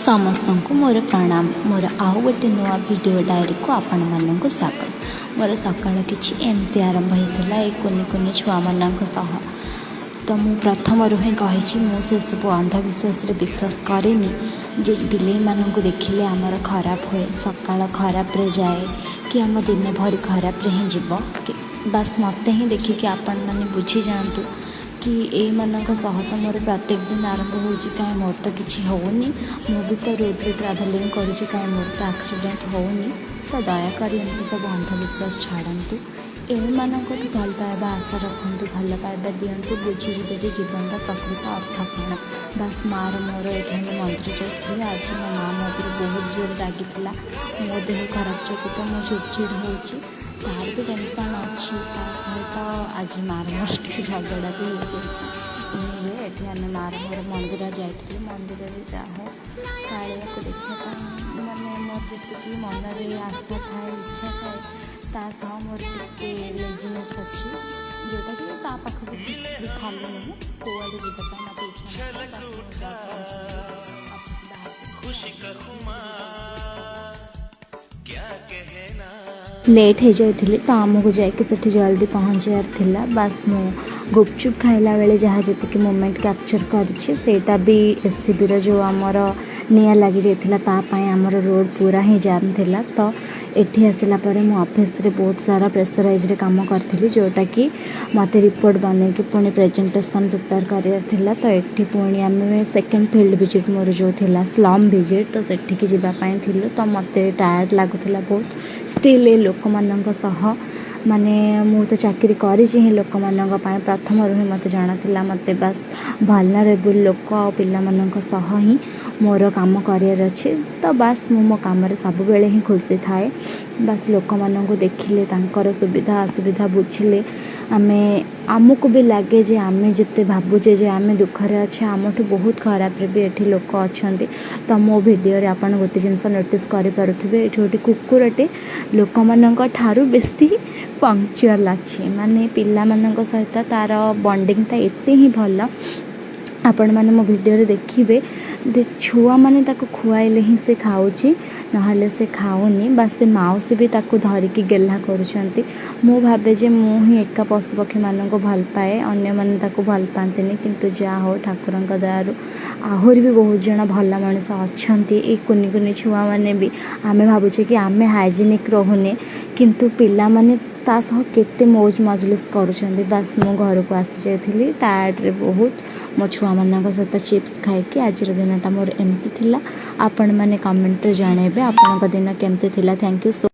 ସମସ୍ତଙ୍କୁ ମୋର ପ୍ରଣାମ। ମୋର ଆଉ ଗୋଟେ ନୂଆ ଭିଡ଼ିଓ ଡାଏରୀକୁ ଆପଣମାନଙ୍କୁ ସ୍ୱାଗତ। ମୋର ସକାଳ କିଛି ଏମିତି ଆରମ୍ଭ ହେଇଥିଲା, ଏଇ କୁନି କୁନି ଛୁଆମାନଙ୍କ ସହ। ତ ମୁଁ ପ୍ରଥମରୁ ହିଁ କହିଛି, ମୁଁ ସେସବୁ ଅନ୍ଧବିଶ୍ୱାସରେ ବିଶ୍ୱାସ କରେନି ଯେ ବିଲେଇମାନଙ୍କୁ ଦେଖିଲେ ଆମର ଖରାପ ହୁଏ, ସକାଳ ଖରାପରେ ଯାଏ କି ଆମ ଦିନ ଭରି ଖରାପରେ ହିଁ ଯିବ କି। ବାସ୍, ମୋତେ ହିଁ ଦେଖିକି ଆପଣମାନେ ବୁଝିଯାଆନ୍ତୁ କି ଏଇମାନଙ୍କ ସହ ତ ମୋର ପ୍ରତ୍ୟେକ ଦିନ ଆରମ୍ଭ ହେଉଛି, କାହିଁ ମୋର ତ କିଛି ହେଉନି? ମୁଁ ବି ତ ରୋଡ଼ରେ ଟ୍ରାଭେଲିଂ କରୁଛି, କାହିଁ ମୋର ତ ଆକ୍ସିଡ଼େଣ୍ଟ ହେଉନି? ତ ଦୟାକରି ଏମିତି ସବୁ ଅନ୍ଧବିଶ୍ୱାସ ଛାଡ଼ନ୍ତୁ। ଏମାନଙ୍କଠୁ ଭଲ ପାଇବା ଆଶା ରଖନ୍ତୁ, ଭଲ ପାଇବା ଦିଅନ୍ତୁ, ବୁଝିଯିବେ ଯେ ଜୀବନର ପ୍ରକୃତ ଅର୍ଥ କ'ଣ। ବାସ୍, ମାଆର ମୋର ଏଇଠି ଆମେ ମନ୍ଦିର ଯାଇଥିଲୁ। ଆଜି ମୋ ମାଆ ମୋ ଉପରେ ବହୁତ ଜୋରରେ ରାଗିଥିଲା। ମୋ ଦେହ ଖରାପ ଯୋଗୁଁ ତ ମୁଁ ଚିଡ଼ଚିଡ଼ ହେଉଛି, ତାର ବି ଟେନସନ୍ ଅଛି। ତା ସହିତ ଆଜି ମାଆର ମୋର ଟିକେ ଝଗଡ଼ା ବି ହେଇଯାଇଛି। ଏନିୱେ, ଏଠି ଆମେ ମାଆର ମୋର ମନ୍ଦିର ଯାଇଥିଲୁ। ମନ୍ଦିରରେ ଯାହା ହଉ କାଳିଆକୁ ଦେଖିବା ପାଇଁ, ମାନେ ମୋର ଯେତିକି ମନରେ ଆଶା ଥାଏ, ଇଚ୍ଛା ଥାଏ, ତା ସହ ମୋର ଟିକେ ଲେଜିନେସ୍ ଅଛି, ଯେଉଁଟାକି ତା ପାଖକୁ ବି ଖାଲି ନୁହେଁ, କୁଆଡ଼େ ଯିବା ପାଇଁ ମୋତେ ଇଚ୍ଛା ନଥାଏ। ଅଫିସ୍ ବାହାରି ଲେଟ୍ ହେଇଯାଇଥିଲି, ତ ଆମକୁ ଯାଇକି ସେଠି ଜଲ୍ଦି ପହଞ୍ଚିବାର ଥିଲା। ବାସ୍, ମୁଁ ଗୁପଚୁପ୍ ଖାଇଲା ବେଳେ ଯାହା ଯେତିକି ମୋମେଣ୍ଟ କ୍ୟାପଚର୍ କରିଛି, ସେଇଟା ବି ଏସ୍ସିବିର ଯେଉଁ ଆମର ନିଆଁ ଲାଗିଯାଇଥିଲା, ତା ପାଇଁ ଆମର ରୋଡ଼ ପୁରା ହିଁ ଜାମ୍ ଥିଲା। ତ ଏଠି ଆସିଲା ପରେ ମୁଁ ଅଫିସରେ ବହୁତ ସାରା ପ୍ରେସରାଇଜ୍ରେ କାମ କରିଥିଲି, ଯେଉଁଟାକି ମୋତେ ରିପୋର୍ଟ ବନେଇକି ପୁଣି ପ୍ରେଜେଣ୍ଟେସନ୍ ପ୍ରିପେୟାର କରିବାର ଥିଲା। ତ ଏଠି ପୁଣି ଆମେ ସେକେଣ୍ଡ ଫିଲ୍ଡ ଭିଜିଟ୍ ମୋର ଯେଉଁ ଥିଲା, ସ୍ଲମ୍ ଭିଜିଟ୍, ତ ସେଠିକି ଯିବା ପାଇଁ ଥିଲୁ। ତ ମୋତେ ଟାୟାର୍ଡ଼ ଲାଗୁଥିଲା ବହୁତ। ଷ୍ଟିଲ୍ ଏ ଲୋକମାନଙ୍କ ସହ, ମାନେ ମୁଁ ତ ଚାକିରି କରିଛି ହିଁ ଲୋକମାନଙ୍କ ପାଇଁ। ପ୍ରଥମରୁ ହିଁ ମୋତେ ଜଣାଥିଲା, ମୋତେ ବାସ୍ ଭଲନରେବୁଲ୍ ଲୋକ ଆଉ ପିଲାମାନଙ୍କ ସହ ହିଁ ମୋର କାମ କରିବାର ଅଛି। ତ ବାସ୍, ମୁଁ ମୋ କାମରେ ସବୁବେଳେ ହିଁ ଖୁସି ଥାଏ। ବାସ୍, ଲୋକମାନଙ୍କୁ ଦେଖିଲେ, ତାଙ୍କର ସୁବିଧା ଅସୁବିଧା ବୁଝିଲେ ଆମକୁ ବି ଲାଗେ ଯେ ଆମେ ଯେତେ ଭାବୁଛେ ଯେ ଆମେ ଦୁଃଖରେ ଅଛେ, ଆମଠୁ ବହୁତ ଖରାପରେ ବି ଏଠି ଲୋକ ଅଛନ୍ତି। ତ ମୋ ଭିଡ଼ିଓରେ ଆପଣ ଗୋଟେ ଜିନିଷ ନୋଟିସ୍ କରିପାରୁଥିବେ, ଏଠି ଗୋଟେ କୁକୁରଟେ ଲୋକମାନଙ୍କ ଠାରୁ ବେଶୀ ପଙ୍କ୍ଚୁଆଲ୍ ଅଛି। ମାନେ ପିଲାମାନଙ୍କ ସହିତ ତା'ର ବଣ୍ଡିଙ୍ଗଟା ଏତେ ହିଁ ଭଲ। ଆପଣମାନେ ମୋ ଭିଡ଼ିଓରେ ଦେଖିବେ ଯେ ଛୁଆମାନେ ତାକୁ ଖୁଆଇଲେ ହିଁ ସେ ଖାଉଛି, ନହେଲେ ସେ ଖାଉନି। ବା ସେ ମାଉସୀ ବି ତାକୁ ଧରିକି ଗେହ୍ଲା କରୁଛନ୍ତି। ମୁଁ ଭାବେ ଯେ ମୁଁ ହିଁ ଏକା ପଶୁପକ୍ଷୀମାନଙ୍କୁ ଭଲ ପାଏ, ଅନ୍ୟମାନେ ତାକୁ ଭଲ ପାଆନ୍ତିନି। କିନ୍ତୁ ଯାହା ହଉ, ଠାକୁରଙ୍କ ଦୟାରୁ ଆହୁରି ବି ବହୁତ ଜଣ ଭଲ ମଣିଷ ଅଛନ୍ତି। ଏଇ କୁନି କୁନି ଛୁଆମାନେ ବି, ଆମେ ଭାବୁଛେ କି ଆମେ ହାଇଜେନିକ୍ ରହୁନେ, କିନ୍ତୁ ପିଲାମାନେ ତା ସହ କେତେ ମୌଜ ମଜଲିସ୍ କରୁଛନ୍ତି। ବାସ୍, ମୁଁ ଘରକୁ ଆସିଯାଇଥିଲି ଟାୟାର୍ଡ଼ରେ ବହୁତ, ମୋ ଛୁଆମାନଙ୍କ ସହିତ ଚିପ୍ସ ଖାଇକି। ଆଜିର ଦିନଟା ମୋର ଏମିତି ଥିଲା। ଆପଣମାନେ କମେଣ୍ଟରେ ଜଣାଇବେ ଆପଣଙ୍କ ଦିନ କେମିତି ଥିଲା। Thank you so.